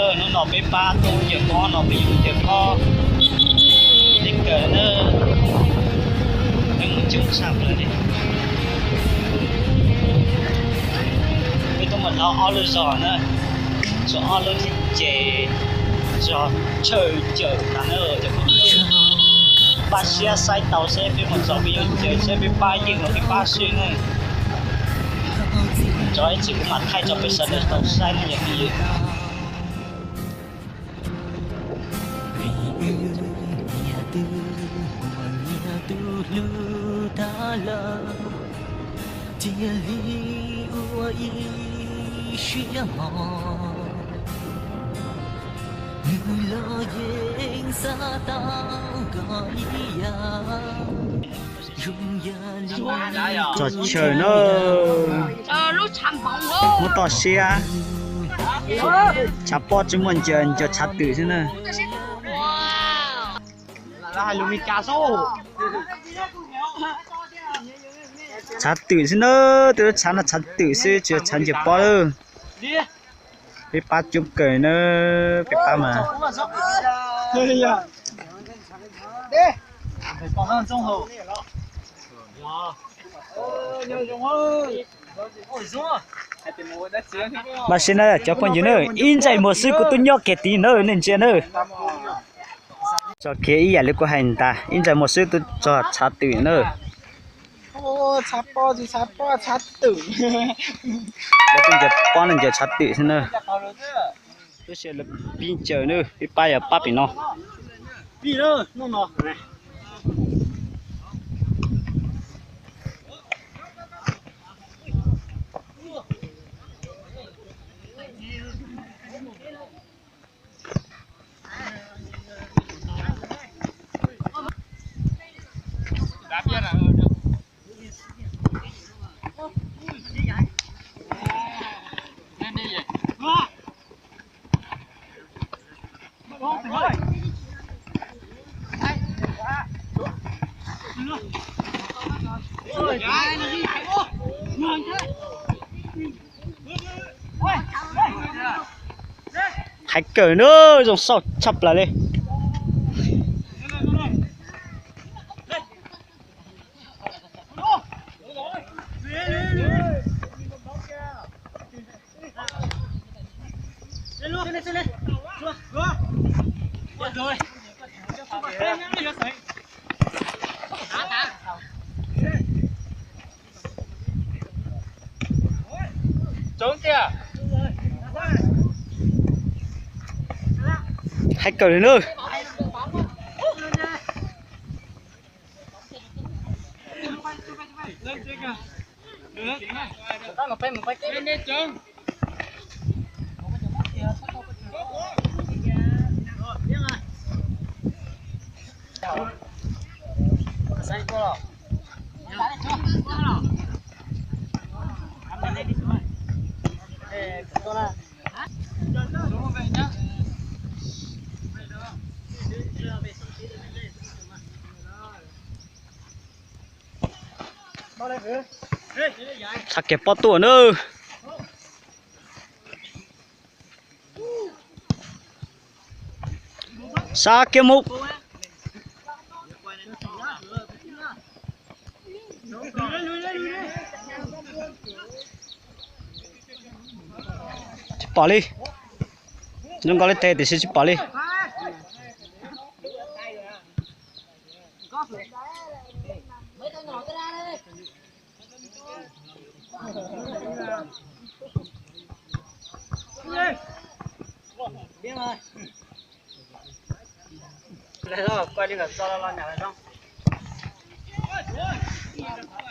Hnub no peb pab tuaj ncaws pob no peb yuav ncaws pob ib teg kawm na, peb mus coob tshaj plaws li. Peb tuaj mus tau ob lub zos na, tshuav ob lub thiaj ces zos Tshaw Cawm tas na cov phooj ywg. Npaj siab saib tau seb peb mus txog peb yuav ncaws seb peb pab yeej los peb pab swb na. Tso ib txhis kuv mam thaij tso peb sawv daws tau saib na yog phooj ywg. Tso chaw na, muab toj siab, tshav pob tsis muaj ncaws, ncaws tshav twm xwb na. Tshav twm xwb na, tej lub tshav no tshav twm xwb tsis yog tshav ncaws pob lawm. Peb pab coob kawg na, peb pab mas. Mas sib na cov phooj ywg na, ib ntsais muag xwb kuv twb nyob kiag tid na, nej ntsia na. Tso kiag ib yam li kuv hais ntag, ib ntsais muag xwb twb txog tshav twm na. Tshav pob tsis tshav pob, tshav twm. Lawv twb ncaws pob no ncaws tshav twm xwb na. Lub sij hawm lawv pib ncaws na, peb pab yog pab pem no. Hais kawm na, zoo sauj tshaj plaws li. Hais kawm li na. Txhab kiag pob tuaj na. Sab kiag mus. Tsis pom li. Zoo nkaus li teg tiam sis tsis pom li.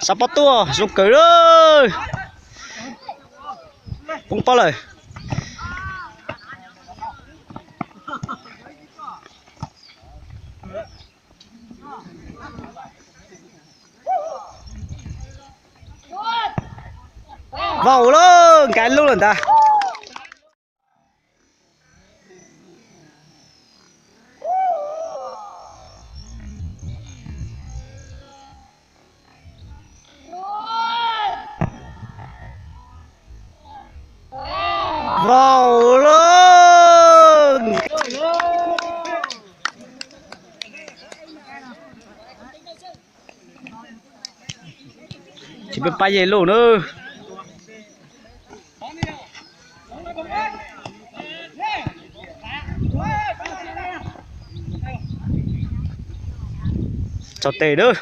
Sab pob tuaj zoo kawg li. Poob pob lawm. Vau lawm, nkag lub lawm ntag. Vau lawm. Pab Yej Luj nawb. Tso tes nawb.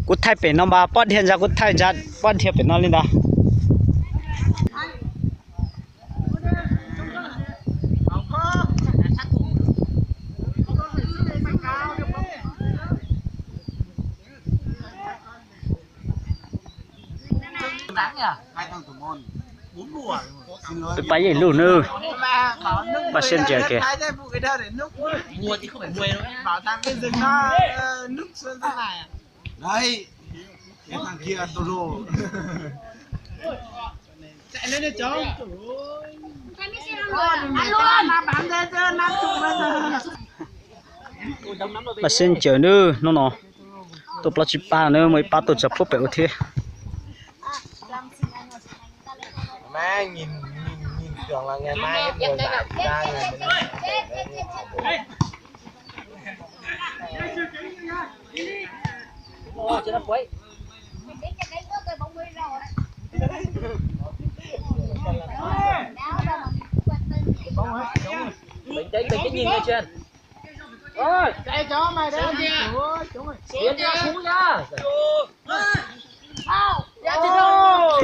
Kuv thaij pem no mas pob dhia ntsa, kuv thaij ntsa pob dhia pem no li ntawd. Pab Yej Luj nawb, pab Siab Ntsaws kiag. Pab Siab Ntsaws nawb, hnub no tuaj plaub tsib pab nawb, muaj ib pab tuaj tsaws pub pem ub thiab.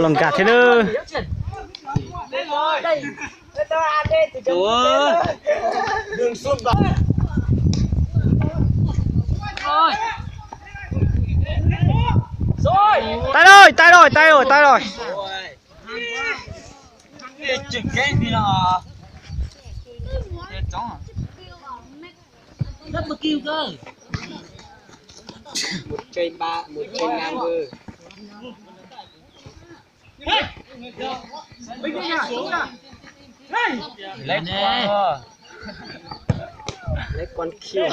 Los nkag thiab nawb. Taij lawm, taij lawm, taij lawm, taij lawm. Lấy con kia.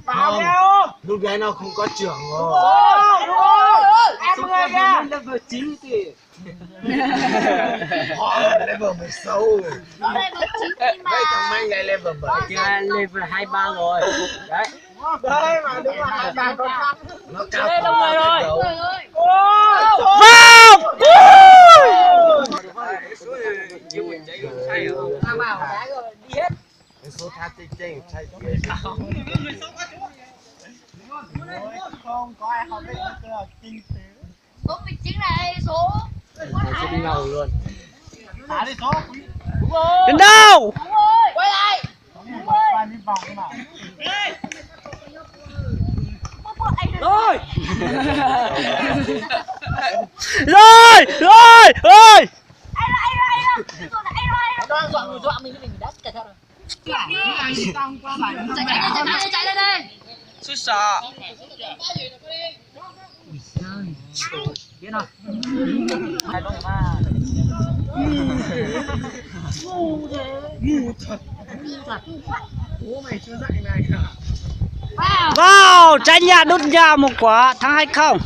Không, lúc đấy nó không có trưởng rồi. Em người kìa. Level mười sáu. Mấy thằng mang lại level bảy. Level hai ba rồi. Đấy. Đấy mà đúng là hai ba con sắt. Nó cao. Đây là mười rồi. Vào! Số tháp chênh chênh sai. Không có ai không biết nữa cơ, kinh tế. Số mười chín này, số. Số đi ngầu luôn. Thả đi số. Đúng rồi. Đến đâu? Đúng rồi. Quay lại. Đúng rồi. Quay đi vòng mà. Rồi. Rồi, rồi, rồi. Ai rồi, ai rồi, ai rồi. Ai rồi, ai rồi. Dọa, dọa, dọa mình, mình đá cà sao rồi. Chạy, chạy, chạy, chạy, chạy, chạy đây, đây. Xúc xọ. Biết không? Hai lông mà. Ngu thế. Ngu thật. Bố mày chưa dạy mày à? Wow, trái nhà đút nhà một quả, thắng hai không.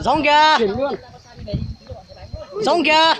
Zoo kìa. Zoo kìa.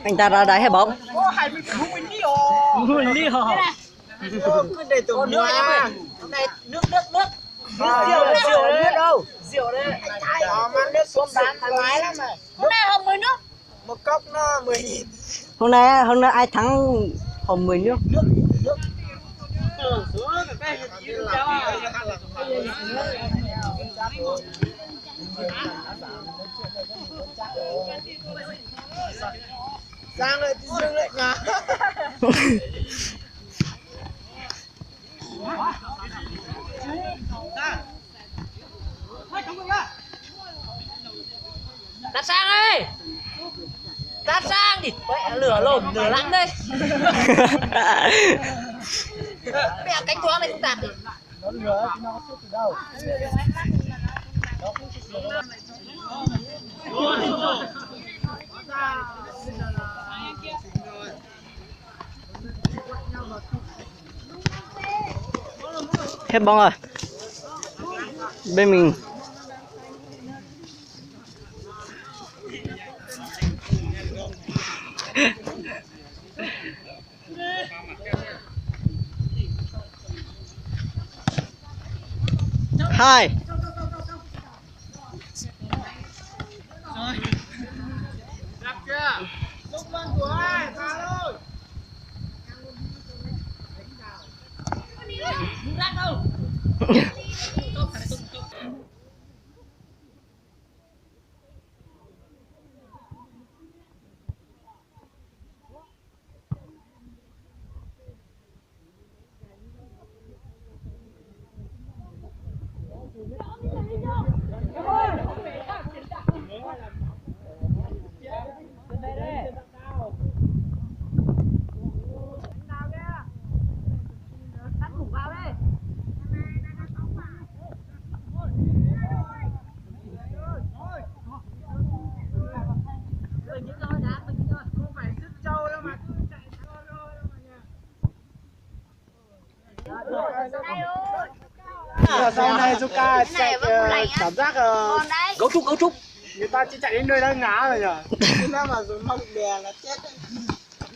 Anh ta ra đây hay bóng? Mua ly hả? Nước, nước, nước. Rượu, rượu, rượu đâu? Rượu đây. Anh Thái, mà nước xuống bán thoải mái lắm này. Hôm nay hơn mười nước. Một cốc nó mười nghìn. Hôm nay, hôm nay ai thắng hơn mười nước. Nước, nước. Sang lại, dừng lại mà. Tạt sang đi. Tạt sang đi. Lửa lổn, lửa lắm đây. Mẹ, cánh thoáng này không tạt được. Hết bóng rồi. Bên mình. Hai. Zuka chạy, ờ, cảm giác, ờ, cấu trúc, cấu trúc. Người ta chỉ chạy đến nơi đang ngã rồi nhỉ?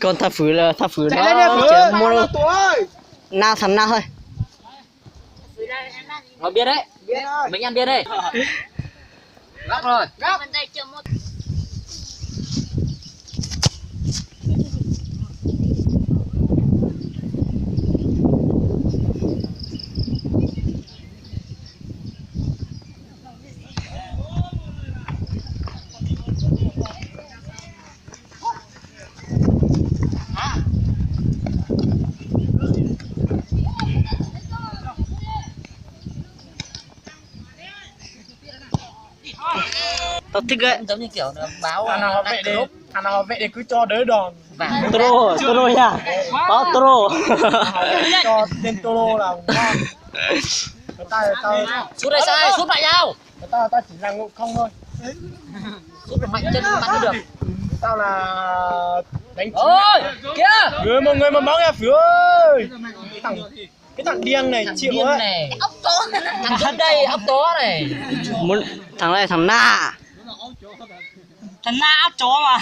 Con thab fwv là thab fwv đó, chạy muaj nao thằng nào thôi. Ngồi bia đấy. Mình ăn bia đây. Góc rồi. Tao thích ấy. Giống như kiểu là báo, thằng nào bảo vệ thì cứ cho đỡ đòn. Toro, Toro nha. Báo Toro. Cho tên Toro là ngon. Người ta, tao sút đây sai, sút mạnh vào. Người ta, tao chỉ là ngộ không thôi. Sút mạnh chân mạnh mới được. Tao là đánh chính. Ôi, kìa. Người một người một bóng nha Phú ơi. Thằng Cái thằng điên này chịu á. Thằng điên này. Thằng Dũng đây, ốc chó này. Muốn thằng này thằng Na. Thằng Na ốc chó mà.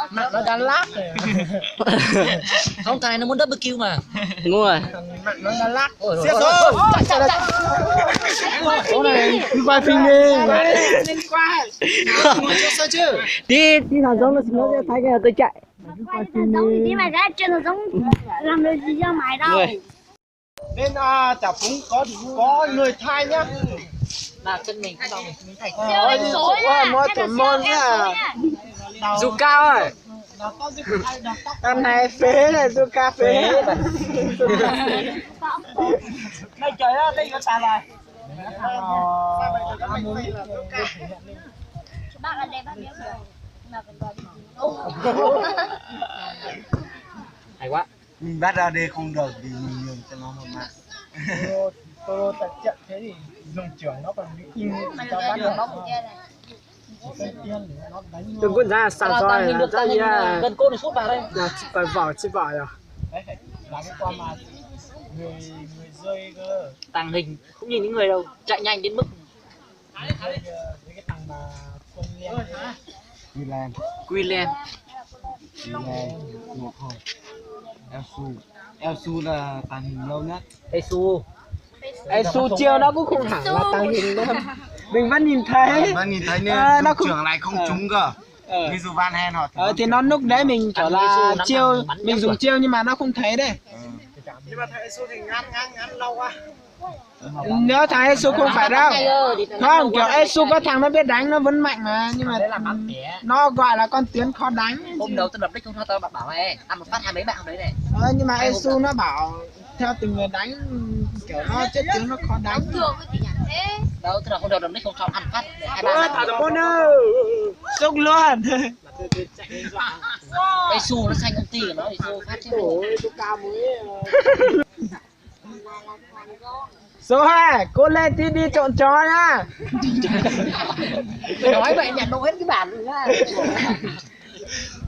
Mặn nói Đà Lạt này. Không, thằng này nó muốn double kill mà. Đúng rồi. Thằng Mặn nói Đà Lạt. Ôi, ôi, ôi, ôi, chạy, chạy, chạy. Số này, cứ quay phim đi. Đi, đi thằng Dũng nó, nó sẽ thấy cái tôi chạy. Đi mà gái trên nó giống làm được gì cho mày đâu. Bên, à, chả cũng có, có người Thái nhá. Là chân mình không đâu, mình Thái. Ờ, nói chuẩn môn nhá. Dù cao ơi. Thằng này phế này, dù ca phế. Đây trời ơi, đây có tài này. Hay quá. Mình bắt ra đây không được vì mình nhường cho nó một mạng. Tôi, tôi chậm thế thì dùng trưởng nó còn bị in cho bắt được. Tôi cũng ra sẵn rồi, ra gì à? Là phải vào, chứ vào à? Đấy, là cái con mà người, người rơi cơ. Tàng hình không nhìn thấy người đâu, chạy nhanh đến mức Quy Len. Quy Len. Quy Len, một không. Elsu. Elsu là tàng hình lâu nhất. Elsu. Elsu chiêu nó cũng không hẳn là tàng hình đâu. Mình vẫn nhìn thấy. Vẫn nhìn thấy nên. Ờ, nó cũng trưởng lại không trúng cơ. Ví dụ Van Hen họ thì Ờ, thì nó lúc đấy mình kiểu là chiêu, mình dùng chiêu nhưng mà nó không thấy đấy. Nhưng mà thằng Elsu thì ngắn, ngắn, ngắn lâu quá. Nếu thằng Esu không phải đâu. Không, kiểu Esu có thằng nó biết đánh, nó vẫn mạnh mà, nhưng mà nó gọi là con Tiến khó đánh. Hôm đầu tôi đập đích không cho tao bảo mày ăn một phát hai mấy mạng hôm đấy này. Ờ, nhưng mà Esu nó bảo theo từng người đánh, kiểu nó chết tướng nó khó đánh. Đâu, tức là hôm đầu đập đích không cho ăn phát hai ba mạng. Thằng Môn ơi. Sốc luôn. Esu nó xanh công ty của nó, Esu phát chứ. Số hai, cô Lê Thi đi trộm chó nhá. Nói vậy nhặt đâu hết cái bản rồi nhá.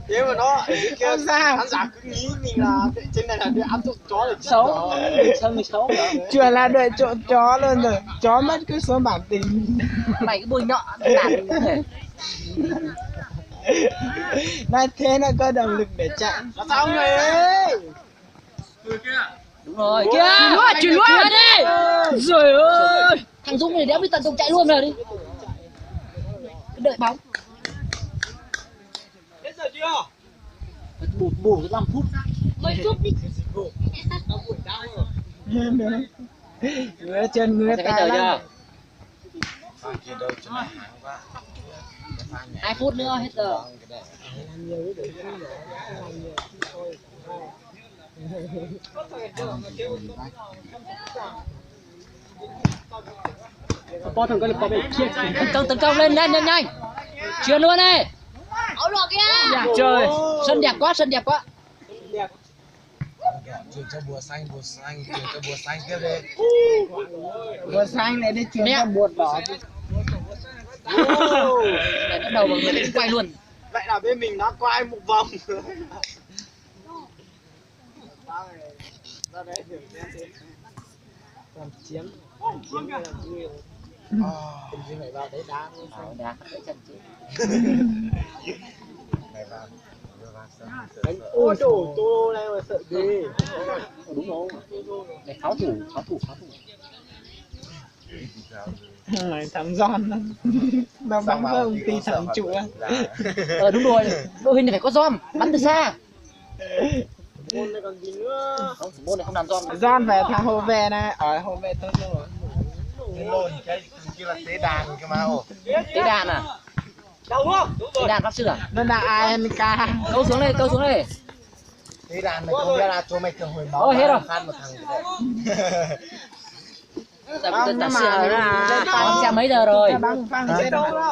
Thế mà nó, cái kia, không sao. Khán giả cứ nghĩ mình là trên này là đi ăn trộm chó là xấu. Sao mình xấu vậy? Chưa là đuổi trộm chó luôn rồi. Chó mất cứ số bản tính. Mày cứ bôi nhọ bản tính. Nói thế nó có động lực để chạy. Sao người ấy? Đúng rồi, kìa. Chuyển lúa, chuyển lúa đi. Rồi ơi. Thằng Dũng này đéo biết tận dụng, chạy luôn rồi đi. Đợi bóng. Bù, bù năm phút. Mười phút đi. Ngứa chân ngứa tay lắm. Hai phút nữa hết giờ. Tấn công, tấn công lên, nhanh, nhanh, nhanh. Chuyền luôn này. Ôi, trời. Sân đẹp quá, sân đẹp quá. Chuyển cho bùa xanh, bùa xanh, chuyển cho bùa xanh tiếp đi. Bùa xanh này đi chuyển cho bùa đỏ. Lại bắt đầu bằng người quay luôn. Lại là bên mình đã quay một vòng. Ôi, đá. Đánh ô tô tô này mà sợ gì? Đúng rồi. Này, pháo thủ, pháo thủ, pháo thủ. Thằng John. Nó bắn hơn tí thằng chủ á. Ờ, đúng rồi. Đội hình này phải có John, bắn từ xa. John phải thằng hậu vệ này, ở hậu vệ tôi rồi. Tế đàn kìa mà. Tế đàn à? Tế đàn pháp sư à? Nó là ai anh ca? Câu xuống đây, câu xuống đây. Tế đàn này không biết là cho mày cơ hội máu. Ôi, hết rồi. Phát một thằng. Sao cứ tạt xương thế? Con xem mấy giờ rồi?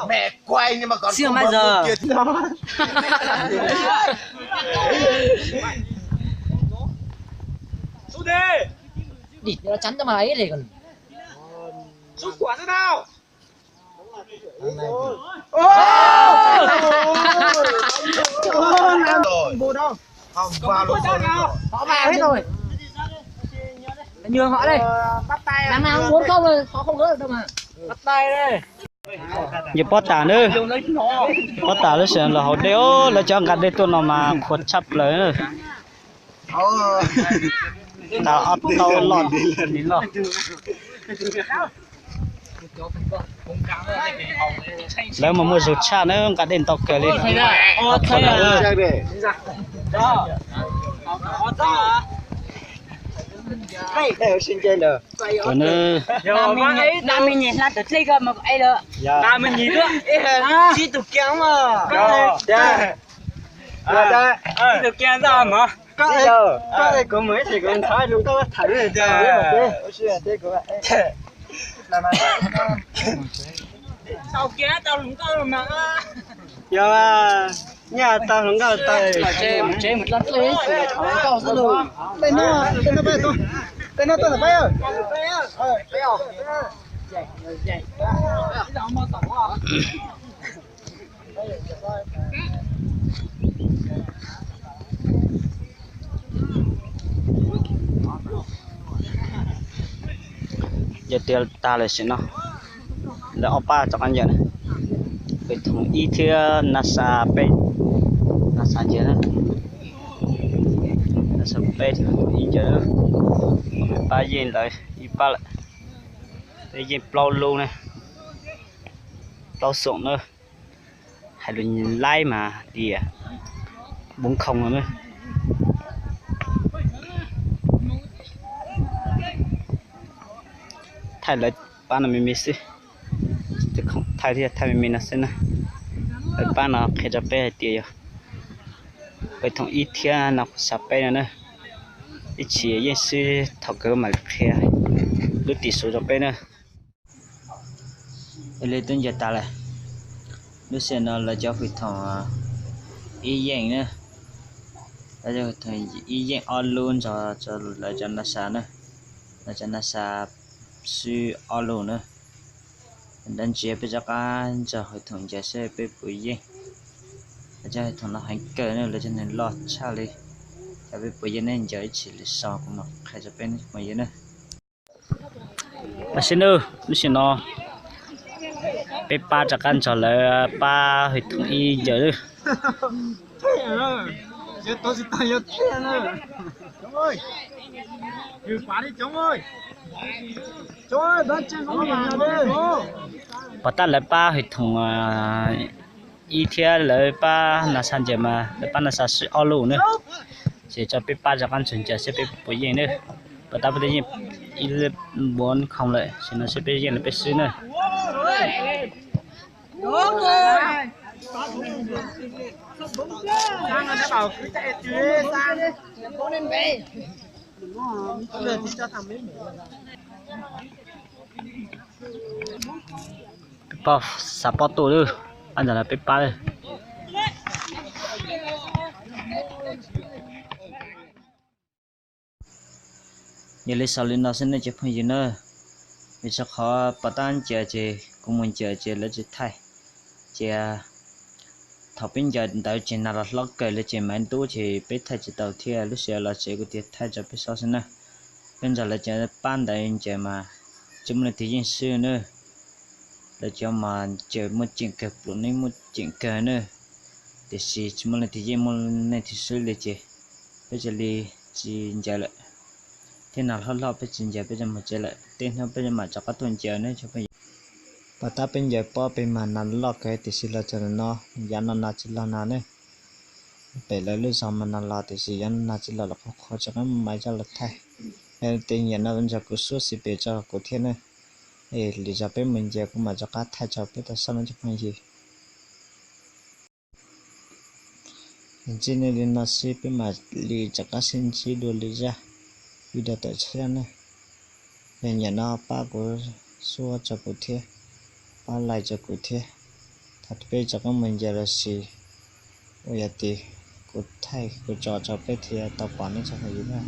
Mẹ quay nhưng mà còn. Xương bao giờ? Đi, nó chắn cho mày ấy thì còn. Rút quả thế nào? Họ vào hết rồi. Nhường họ đây. Đằng nào bốn không rồi, họ không gỡ được đâu mà. Bắt tay đây. Yog pob tas nawb. Pob tas lub sij hawm los haus dej, lawv cov nqa dej tuaj no mas qhuav tshaj plaws. Tas ob tau loj li loj. Lawv mas muaj zug tshaj na, nqa dej ntau kawg li. Yog, nyaj tau hluas nkauj tau. Tej no, tej no peb tuaj, tej no tuaj peb. Yog tias tag lawm sim no, lawv ob pab rov qab ncaws na, Hwm Thoom ib thiab Nas Xas peb, Nas Xas ncaws na, Nas Xas peb thiab Hwm Thoom ib ncaws na, pab yeej lawv ib pab lawm, peb yeej plaub lub na, plaub xoom na. Hais lus laib mas tias bốn không no na. Thaij lawv pab no me me xwb, thaij thiab thaij me me no xwb na. Lawv pab no qhia rau peb hais tias yog Hwm Thoom ib thiab Nas Xas peb no na. Ib chim yeej swb thaum kawg mam li qhia lub tim su rau peb na. Yog li twb ncaws tas lawm, lub sij hawm no lawv cov Hwm Thoom ib yeej na, lawv cov Hwm Thoom ib yeej ob lub nrog lawv cov Nas Xas na, lawv cov Nas Xas swb ob lub na. Dab ntsia peb rov qab nrog Hwm Thoom ncaws seb peb puas yeej. Lawv cov Hwm Thoom no heev kawg na, lawv cov neeg loj tshaj li. Cas peb puas yeej ne, ncaws ib chim li so kuv mam qhia rau peb phooj ywg na. Tam sim no, lub sij hawm no peb pab rov qab nrog lawv pab Hwm Thoom ib ncaws lawm. Pom tab lawv pab Hwm Thoom ib thiab lawv pab Nas Xas ncaws mas lawv pab Nas Xas swb ob lub na. Ces tso peb pab rov qab nrog ncaws seb peb puas yeej na. Pom tab peb twb yeej ib bốn không lawm, tam sim no seb peb yeej los peb swb na. Peb pab xav pob tuaj lawm, ab ntawd peb pab lawm. Yog li xaus li no xwb nej cov phooj ywg na, vim rau qhov pom tab ncaws ces kuv mus ncaws ces lawv tsis thaij. Ces thaum peb ncaws ntawd ces nag los hlob kawg li ces maiv ntub ces peb thaij tsis tau thiab, lub sij hawm los tsev kuv thiaj thaij rau peb saib xwb na. Peb ntsaws lawv cov pab ntawd ncaws mas tsis muaj leej twg yeej swb na. Lawv cov mas ncaws muaj ceem kawg, pluav neej muaj ceem kawg na. Tiam sis tsis muaj leej twg yeej muaj leej twg swb li ces peb cia li tsis ncaws lawm. Thiab nas loj loj peb tsis ncaws, peb coj mus tsev lawm, tej hnub peb mam rov qab tuaj ncaws na cov phooj ywg. Pas tab peb ncaws pob pem mas nas loj kawg tiam sis los txog no yav no nas tsis los na ne. Pem lawv lub zos mas nas los tiam sis yav no nas tsis los, los qhuav qhuav tsis qab mus mas coj los thaij. Yog tias nyiam no ntsaws kuv suab xim pem tso kuv thiab na. Es lwm zaus peb mus ncaws kuv mam rov qab thaij tso peb tau saib na cov phooj ywg. Ntsib nej li no xwb peb mam li rov qab sib ntsib dua lwm zaj video tawm tshiab na. Yog nyiam no pab kuv suab tso kuv thiab, pab like tso kuv thiab. Thaum peb rov qab mus ncaws los sis uas yog tias kuv thaij kuv tso tso peb thiaj tau pom nej tsoom phooj ywg na.